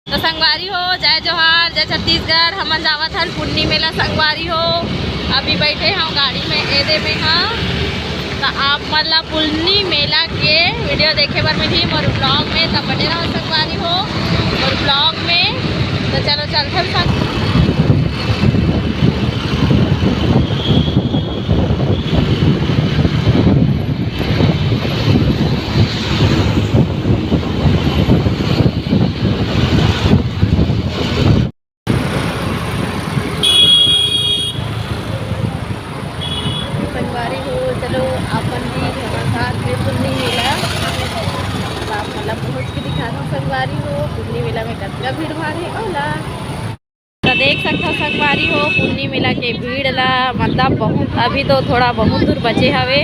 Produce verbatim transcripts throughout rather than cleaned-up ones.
तो संगवारी हो, जय जोहार, जय छत्तीसगढ़। हमन जावत हन पुन्नी मेला संगवारी हो। अभी बैठे हव गाड़ी में, एदे में हा। तो आप मन ला पुन्नी मेला के वीडियो देखे बर मिलही मोर ब्लॉग में, तब बने रहो संगवारी हो मोर ब्लॉग में। तो चलो चलथन संग। संगवारी हो, चलो आप मन भी हमारे साथ में पुन्नी मेला, आप मतलब पहुँच के दिखा दो संगवारी हो, पुन्नी मेला में कतका भीड़ भाड़ है ओला। तो देख सकथव संगवारी हो, पुन्नी मेला के भीड़ ला, मतलब बहुत, अभी तो थोड़ा बहुत दूर बचे हवे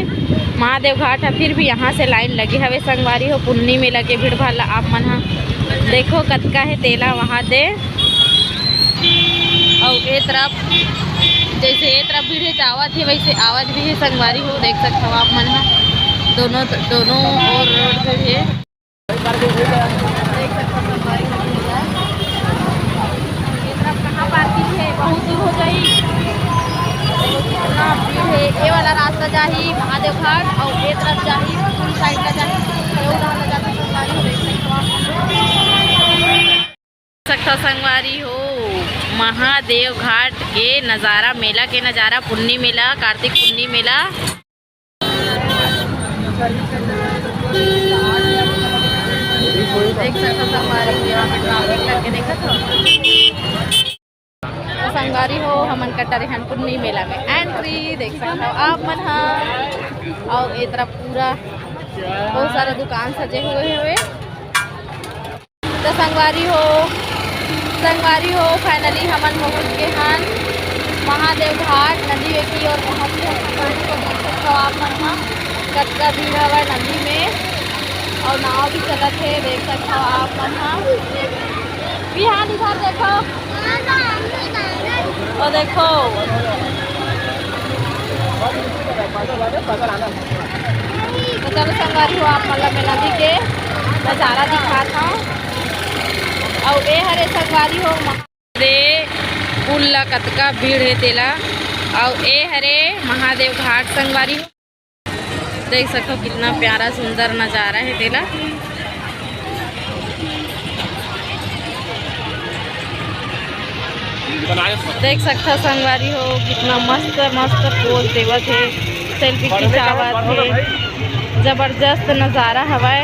महादेव घाट ह, फिर भी यहाँ से लाइन लगे हवे संगवारी हो। पुन्नी मेला के भीड़ भाड़ ला आप मन ह देखो कतका है तेला वहाँ दे। अउ ए तरफ, जैसे ए तरफ भीड़ है जावत है, वैसे आवत भी है संगवारी हो। देख सकथव आप मन ह दोनों, दोनों ओर रोड भीड़ है। देख सकथव संगवारी हो भीड़ है। ए तरफ कहाँ पार्किंग है, बहुत दूर हो जाही। देखो कितना भीड़ है। ए वाला रास्ता जाही महादेव घाट अउ ए तरफ जाही पूरी साइड का जाही। ए वाला जाही संगवारी हो, देख सकथव आप। सकथव संगवारी हो, महादेव घाट के नजारा, मेला के नजारा, पुन्नी मेला, कार्तिक पुन्नी मेला। देख सकथव संगवारी हो, यहाँ पे ट्रैफिक लग के देखत हो। तो संगवारी हो, हमन कट्टा रेहन पुन्नी मेला में एंट्री देख सकथव आप मन ह। अउ ए तरफ पूरा बहुत सारा दुकान सजे हुए हवे। तो संगवारी हो, संगवारी हो, finally हमन पहुंच गे हन महादेव घाट नदी की ओर पहुंच गे हन। संगवारी हो, देख सकथव आप मन ह कतका भीड़ हवय नदी में, अउ नाव भी चलत हे, देख सकथव आप मन ह। बिहान इधर देखो, ओ देखो, तो चलो संगवारी हो, आप मन ला मैं नदी के नजारा दिखात हव। अउ ए हरे संगवारी हो, महा- दे पुल ला कतका भीड़ हे तेला। अउ ए हरे महादेव घाट संगवारी हो। देख सकथव कितना प्यारा सुंदर नजारा हे तेला। देख सकथव संगवारी हो कितना मस्त मस्त पोज देवत हे, सेल्फी खिंचावत हे। जबरदस्त नजारा हवय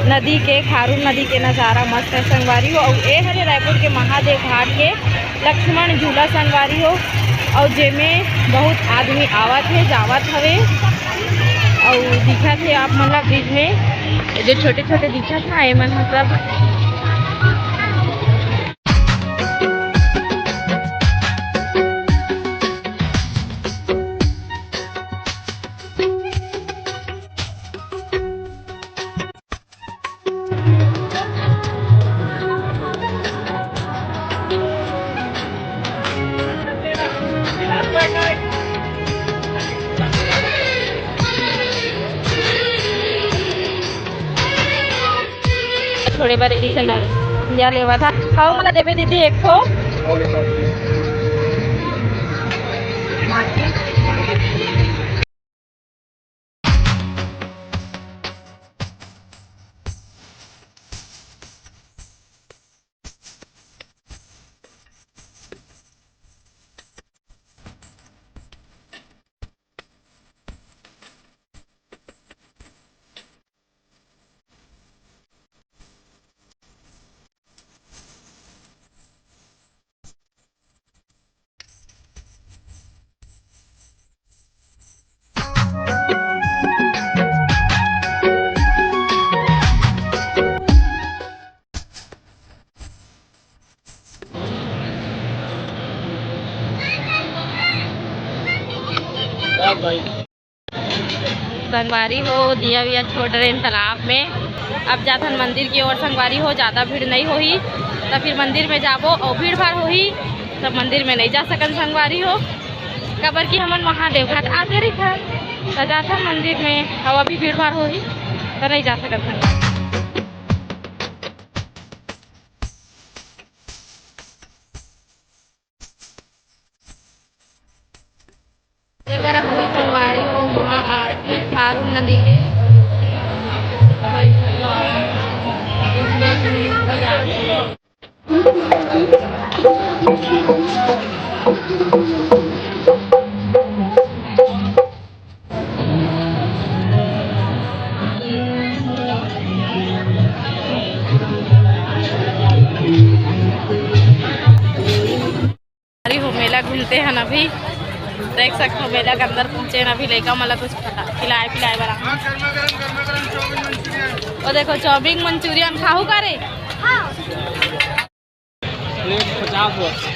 नदी के, खारून नदी के नजारा मस्त हे संगवारी हो। अउ ए हरे रायपुर के महादेव घाट के लक्ष्मण झूला संगवारी हो, अउ जेमे बहुत आदमी आवत हे, जावत हवे, अउ दिखत हे आप मन ला ब्रिज में, जो छोटे-छोटे दिखत हे, एमन ह सब। थोड़े बार एडिशन या लेवा था। खाओ मला देवे दीदी एक ठो। संगवारी हो, दिया विया छोड़ रहे हैं तालाब में। अब जाथन मंदिर की ओर संगवारी हो, ज़्यादा भीड़ नहीं होही त फिर मंदिर में जाबो, और भीड़ भाड़ होही त मंदिर में नहीं जा सकन संगवारी हो, काबर कि हमन महादेव घाट आते रहिथन, त जाथन मंदिर में, और अभी भीड़ भाड़ होही त नहीं जा सकन संगवारी। अरुण नदी के अरे हो, मेला घूमते हैं अभी, देख सकते हो मेला के अंदर पहुँचे हैं अभी। लइका मन ला कुछ खिला-, खिलाए पिलाए बर। वो देखो, चाउमीन मंचूरियन खाहू का रे? प्लेट पचास रुपये।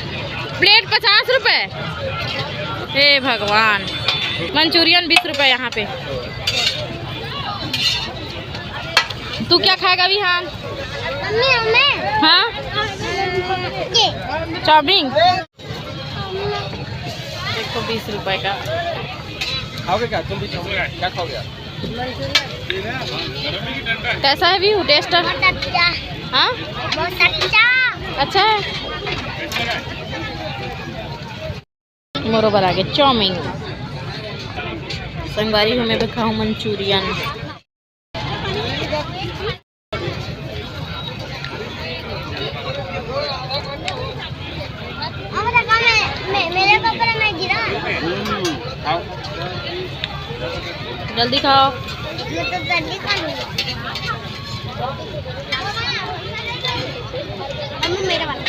प्लेट पचास रुपये? हे भगवान, मंचूरियन बीस रुपये यहाँ पे। तू क्या खाएगा विहान? मम्मी, हमें हाँ, ये चाउमीन। देखो, बीस रुपए का। खाओगे क्या तुम भी चाउमीन? क्या खाओगे आप? कैसा है व्यू, टेस्ट? बहुत अच्छा। हाँ, बहुत अच्छा। अच्छा है। मोरो बर आगे चाउमीन। संगवारी हो, मैं भी खाऊं मंचूरियन। मेरे को ऊपर मैं गिरा। जल्दी खाओ। मैं तो जल्दी खा लूंगा। मम्मी, मेरा वाला।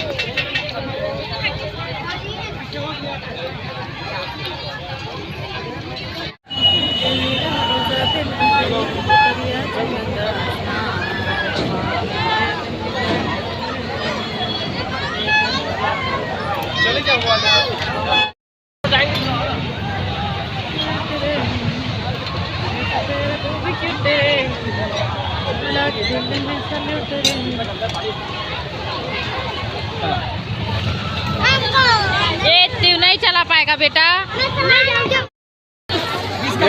ये तू नहीं चला पाएगा बेटा।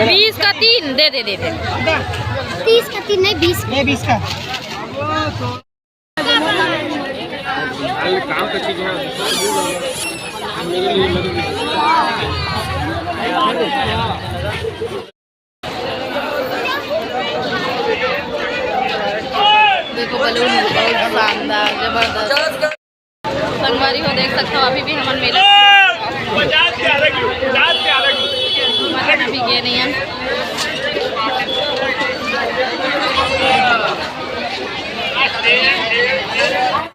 बीस का तीन दे दे दे दे। तीस का तीन नहीं, बीस का। ये बीस का। देखो बलून, बहुत शानदार, जबरदस्त। संगवारी हो, देख सकते हो अभी भी हमन मेला पचास के अलग, पचास के अलग। हमन अभी गए नहीं हैं।